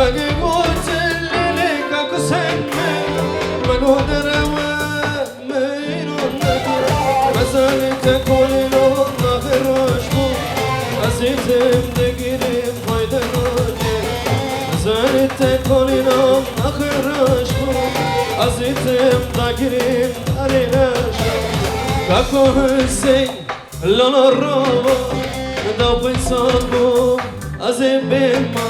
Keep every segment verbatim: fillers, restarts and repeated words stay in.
Gotin lêlê kak Husên min, min û derewe meyran nekir. Mezelê te kolîno naxir roj bû, ez ê tim digirîm fayde nake. Mezelê te kolîno naxir roj bû, ez ê tim dagirîm darê neşe. Kako Husên, Lala rawa, da Feysal bo, ez ê bêma.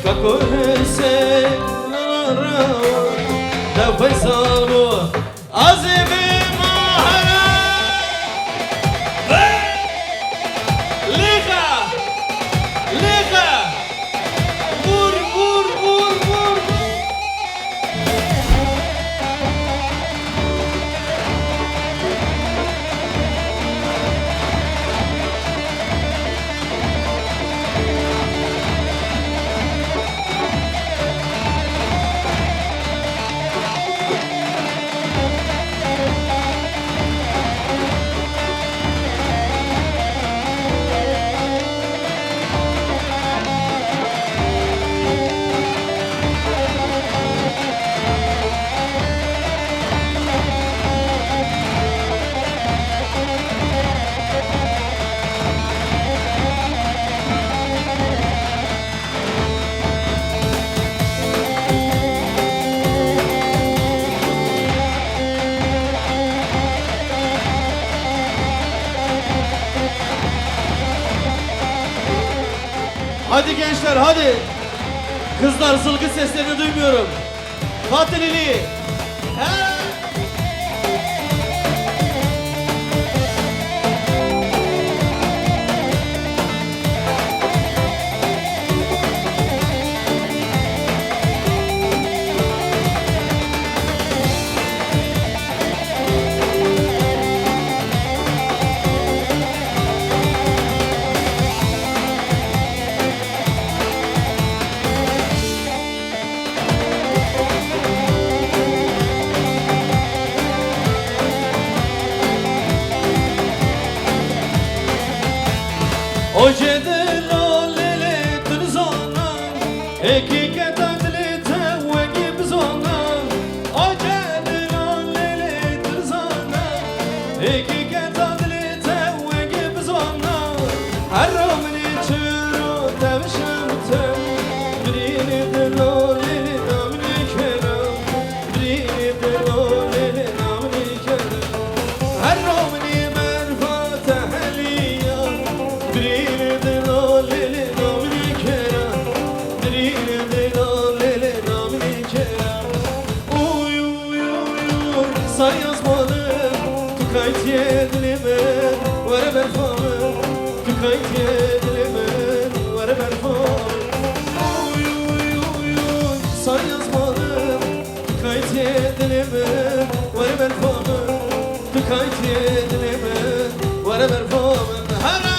Kako Husên, lala rawa, da Feysal bo, ez ê bêma. Hele! Lêxa! Lêxa! Vur, vur, vur, vur! Hadi gençler, hadi. Kızlar, zılgıt seslerini duymuyorum. Fatih Lili. He. O cedilo lele tu zana, hekîketa dilê te wekî bizana. O cedilo lele tu zana, hekîketa dilê te wekî bizana. Her ro minê çiro tevşem te, birînê dilo lele namnê kena. Birînê dilo lele namnê kena. Her ro minê merva te heliya. Birînê dilo lele namnê kena. Birînê dilo lele namnê kena. Uy, uy, uy, uy, sarî azmanim, tu kaytiyê dilê min, were berfa min, tu kaytiyê dilê min, were berfa min. Uy, uy, uy, uy, sarî azmanim, tu kaytiyê dilê min, were berfa min, tu kaytiyê dilê min, were berfa min. Here!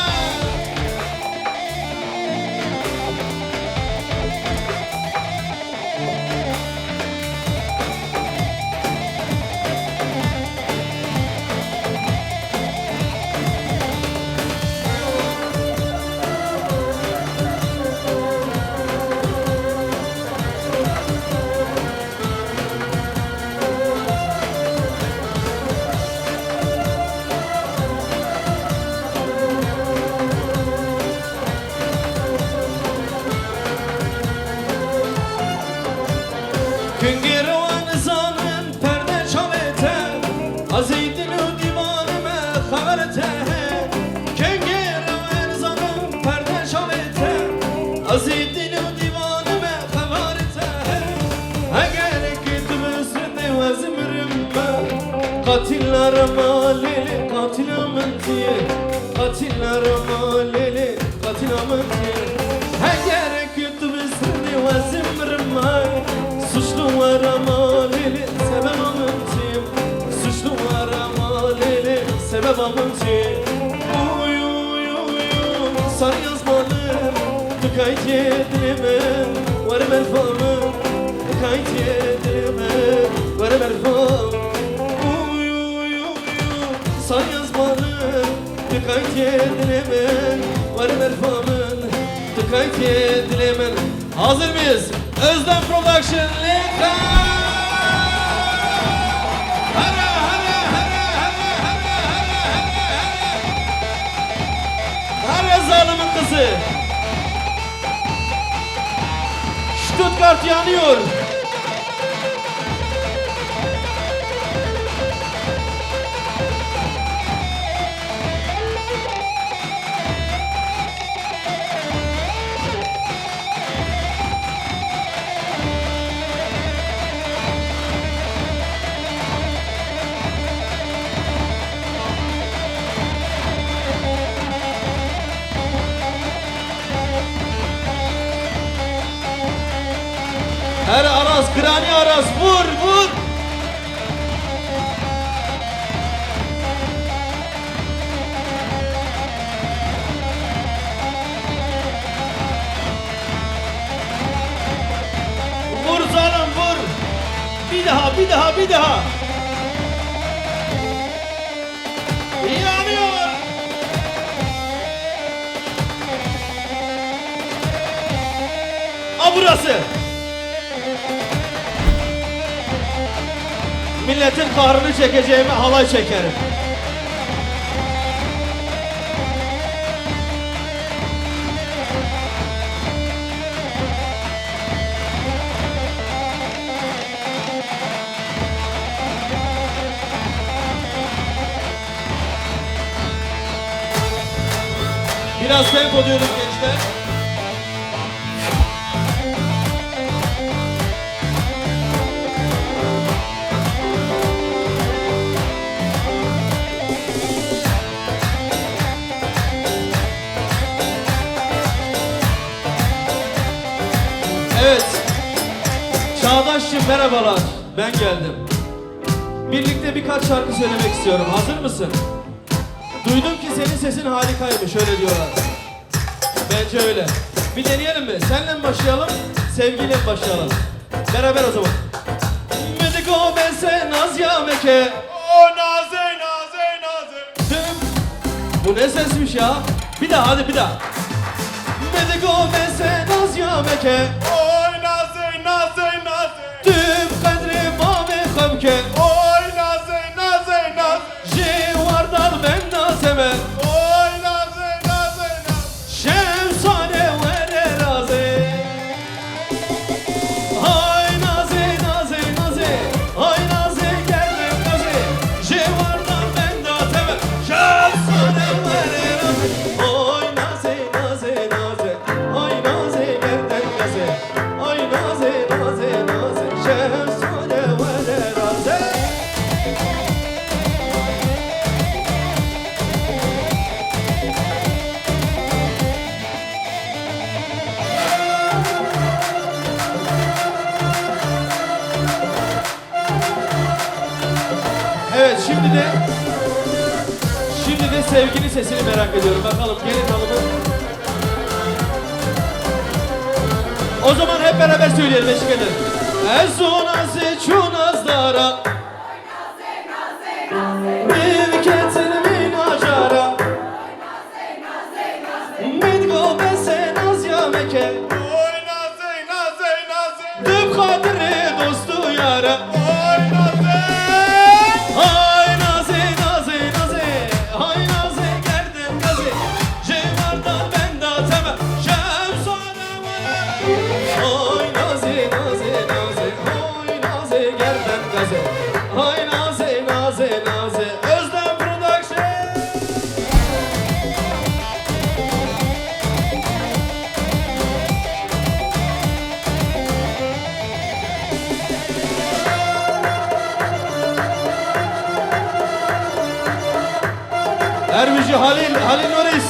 Kengêro nizanin perde çalê te, ez ê dil û dîvanê me xeber te. Kengêro nizanin perde çalê te, ez ê dil û dîvanê me xeber te. Eger ki tu bizirnê wezim rimbe, qatîl nerema lêlê qatîla min tiyê, qatîl nerema lêlê qatîla min tiyê. Eger ki tu bizirnê wezim rimay, suçlu were malê lê sebeba min tê. Suçlu were malê lê sebeba min tê. Uy, uy, uy, uy, sarî azmanim, tu kaytiyê dilê min, were berfa min, tu kaytiyê dilê min, were berfa min. Uy, uy, uy, uy, sarî azmanim, tu kaytiyê dilê min, were berfa min, tu kaytiyê dilê min. Hazır mıyız? Özlem Production, Leka! Here, here, here. Here zalimin kızı. Stuttgart yanıyor. Here Aras, giranî Aras, vur, vur! Vur zalim, vur! Bir daha, bir daha, bir daha! Yanıyor! A burası! Milletin kahrını çekeceğime halay çekerim. Biraz tempo diyoruz gençler. Evet. Çağdaş'cığım merhabalar. Ben geldim. Birlikte birkaç şarkı söylemek istiyorum. Hazır mısın? Duydum ki senin sesin harikaymış, öyle diyorlar. Bence öyle. Bir deneyelim mi? Senle mi başlayalım, Sevgi'yle mi başlayalım? Beraber o zaman. Min digo bese naz ya meke. O naze, naze, naze. Tüm. Bu ne sesmiş ya? Bir daha, hadi bir daha. Min digo bese naz ya meke. Oy naze, naze, naze. Tüm qedrê bavê xwe bike. Oy naze, naze, naze. Ji wardar benda sever. Oy naze, naze, naze. Şemsane were razê. Hay nazê, nazê, nazê. Hay nazê, gerdem gazê. Ji wardar benda sever. Şemsane were razê. Oy nazê, nazê, nazê. Ay nazê, gerdem gazê. Ay nazê, nazê, nazê. Şemsane were razê. Evet, şimdi de, şimdi de Sevgi'nin sesini merak ediyorum. Bakalım, gelin hanımım. O zaman hep beraber söyleyelim, eşlik edelim. Ez ona seçu nazdara. Min ketin min ajara. Min go bese naz ya meke. Oy nazê, nazê, nazê. Dim xatirê dost û yara. Oy nazê. Hay nazê, nazê, nazê. Hay nazê, gerdem gazê. Ji wardar benda teme. Şemsane were. Hay nazê, nazê, nazê. Hay nazê, gerdem gazê. Hay nazê, nazê, nazê. Özlem Production. Erviji Halil, Halil Noris.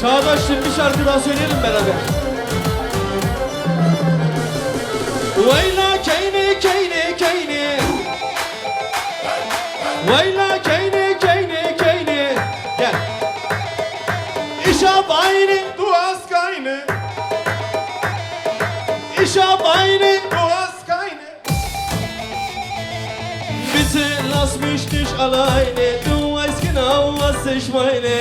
Çağdaş'cığım, bir şarkı daha söyleyelim beraber. Weyla keyni, keyni, keyni. Weyla keyni, keyni, keyni. Gel. Îşa bayni. Du az kayni. Îşa bayni. Du az kayni. Bitte lass mich nicht alleine, du weißt genau, was ich meine.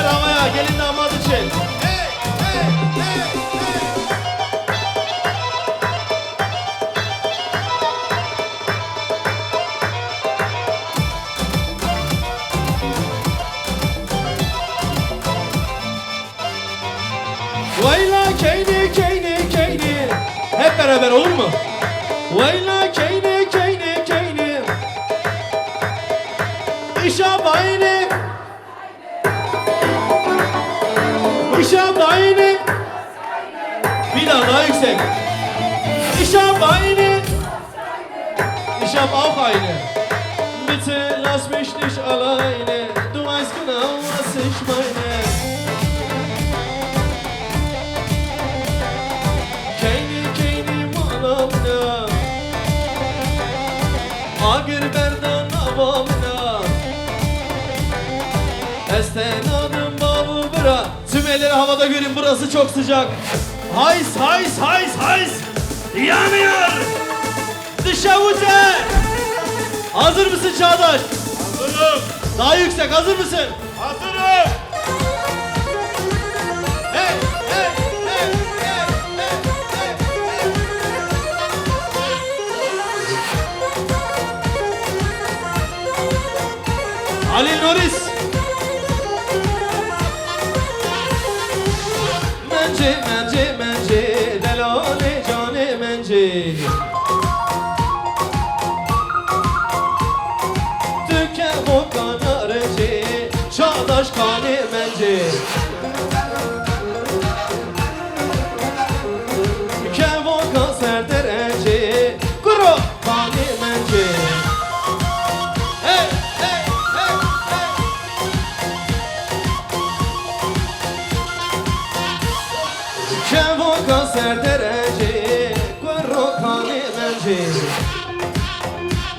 Havaya, gelin damat için. Weyla keyni, keyni, keyni. Hep beraber, olur mu? Weyla keyni, keyni, keyni. İşa bayni. İşa bayni. Bir daha, daha yüksek. İşa bayni. Ich hab auch eine. Bitte lass mich nicht alleine. Du weißt genau, was ich meine. Keyni, keyni mala min e. Agir berda nava min e. Ez te nadim bav û bira. Tüm elleri havada görün, burası çok sıcak. Hays, hays, hays, hays. Yanıyor. Dışa vute. Hazır mısın Çağdaş? Hazırım. Daha yüksek, hazır mısın? Hazırım. Hey, hey, hey, hey, hey, hey, hey. Halil Noris. Mencê, mencê, mencê, delalê canê mencê. Tu kevokana rencê, Çağdaş kanê mencê. Kevoka ser derecê, kuro kanê mencê. Hey, hey, hey, hey. Kevoka ser derecê, kuro kanê mencê.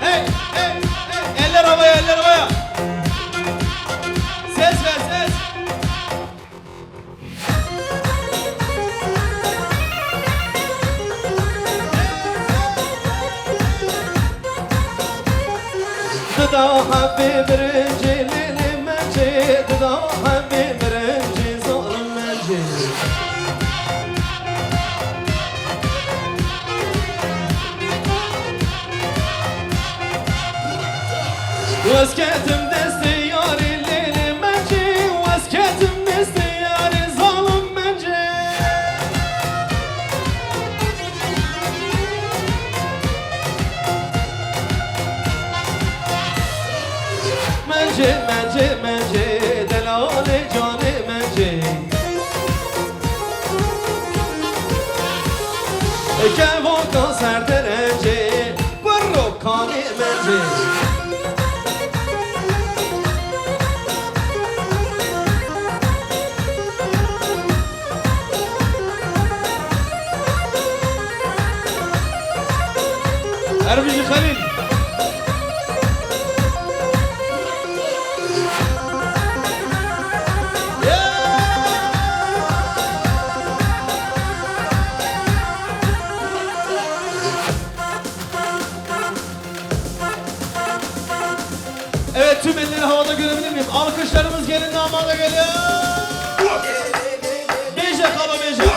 Hey, hey, hey. Eller havaya, eller havaya. Ses ver, ses. Dida hebê birincê lê lê mencê, dida hebê birincê zalim mencê. Wez ketim destê yarê lê lê mencê, wez ketim destê yarê zalim mencê. Mencê, mencê, mencê, delalê canê mencê. Kevoka ser derecê, kuro kanê mencê. Erbîjî Xelîl. Evet, tüm elleri havada görebilir miyim? Alkışlarımız gelin damada geliyor. Bêje xalo, bêje.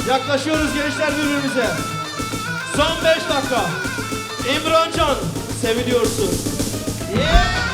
Yaklaşıyoruz gençler birbirimize. Son beş dakika. İmrancan, seviliyorsun. Yeah!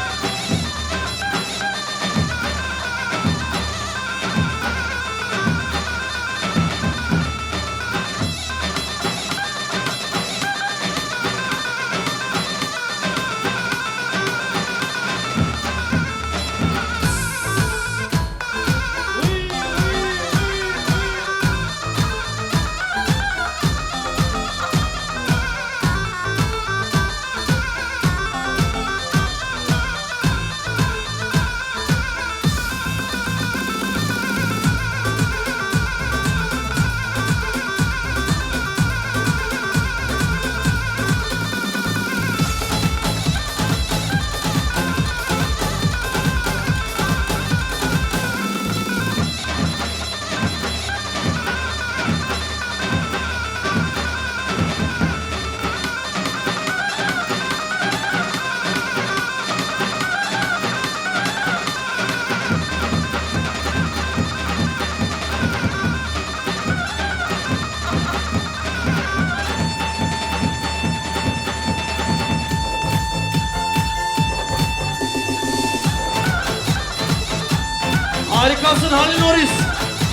Harikasın Halil Norris.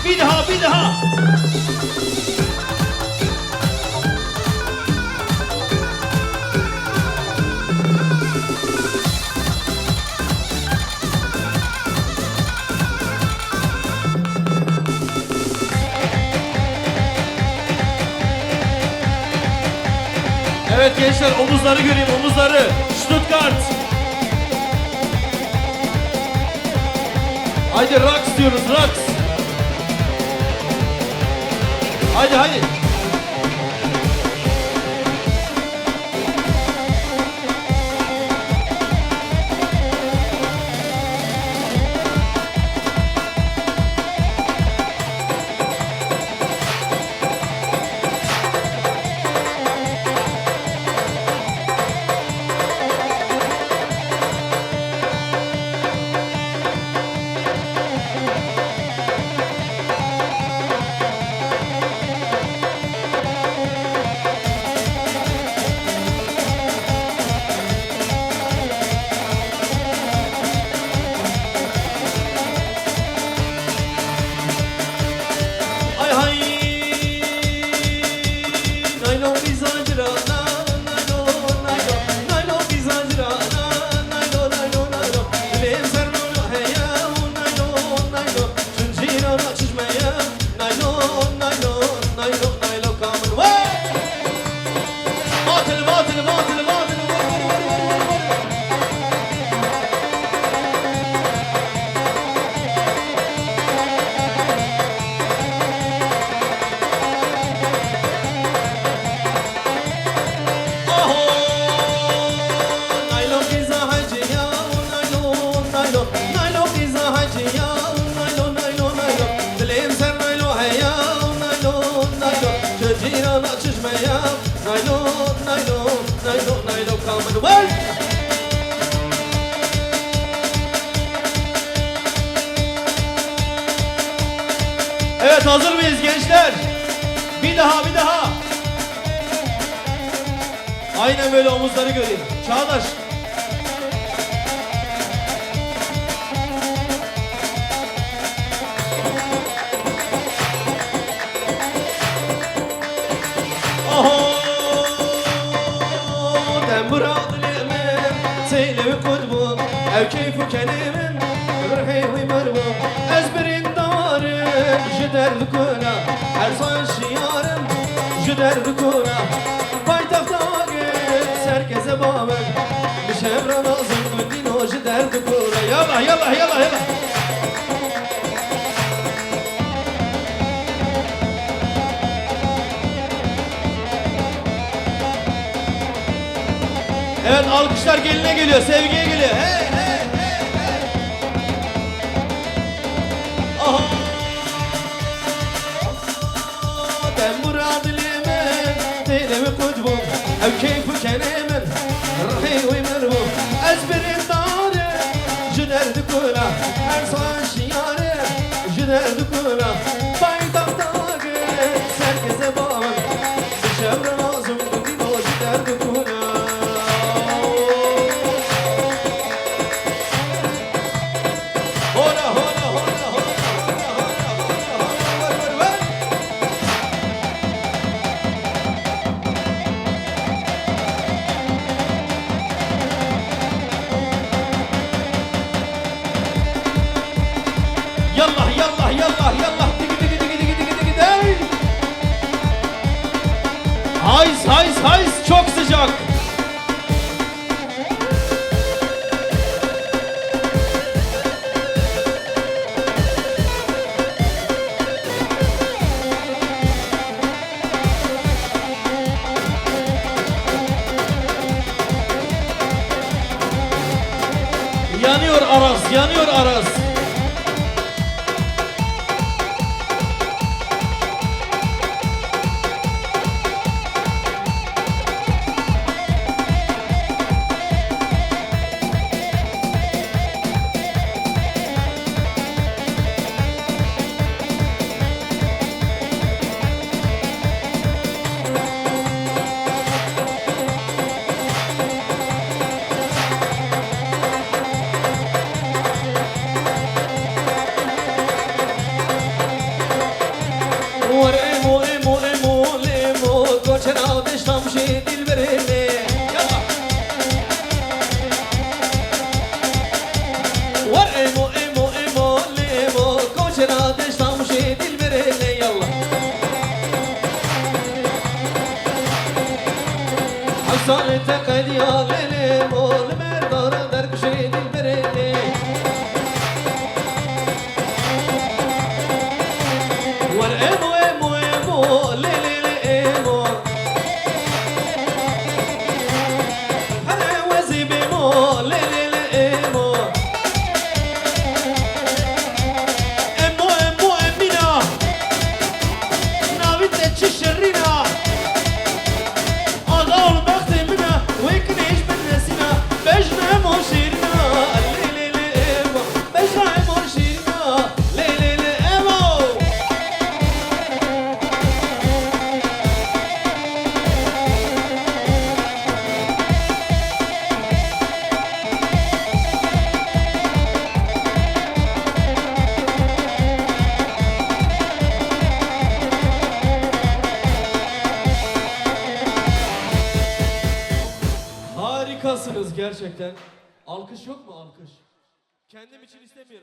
Bir daha, bir daha. Evet gençler, omuzları göreyim, omuzları. Stuttgart. Haydi, rock istiyoruz, rock. Haydi, haydi. Ay hay. Naylon bizancira, na, naylon, naylon, naylon bizancira, na, naylon, naylon, naylon. Dilêm ser naylon heya, naylon, naylon. Zincira çişmeye, naylon, naylon, naylon, naylon, kamin. Wey! Matili, matili, matili, matili, vur, vur, vur. Aho! Naylon qîza heciya, naylon, naylon, naylon qîza heciya, naylon, naylon, naylon. Dilêm ser naylon heya, naylon, naylon. Ji cîrana çişmeya, naylon, naylon, naylon, naylon. Kamin wey! Evet, hazır mıyız gençler? Bir daha, bir daha. Aynen böyle, omuzları göreyim. Çağdaş. Oho, dembura dilê min, sêlê wî qut bû, ew keyf û kenê min, ruhê wî mir bû. Ez birîndar im ji derdikuna, her saet şiyar im ji derdikuna. Paytexta agir ser kezeba min, bi şevra nazim gundîno ji derdikuna. Yallah, yallah, yallah, yallah. Evet, alkışlar geline geliyor, sevgiye geliyor. Hey, hey, hey, hey. Aha. Dembura dilê min, têlê wî qut bû. Ew keyf û kenê min, ruhê wî mir bû. Ez birîndar im ji derdikuna, her saet şiyar im ji derdikuna. Paytexta agir ser Kayıs çok sıcak. Yanıyor Aras, yanıyor Aras. Wer emo, emo, emo, lemo, koçera deştam şê dilberê lê. Yalla. Wer emo, emo, emo, lemo, koçera deştam şê dilberê lê. Yalla. Hesarê te qediya lê lemo, li merdara derguşê dilberê lê. Wer emo, emo, emo, lê, lê, lê, emo. Here wezî bê mo, lê, lê, lê, emo. Emo, emo, emîna. Navî te çi şirîn a. Ada ol bextê min a, wê kinêj bin nesîna. Bejna emo şirîna, lê, lê, lê, emo. Bejna emo şîrîna, lê, lê, lê, evo. Harikasınız gerçekten. Alkış yok mu, alkış? Kendim için istemiyorum.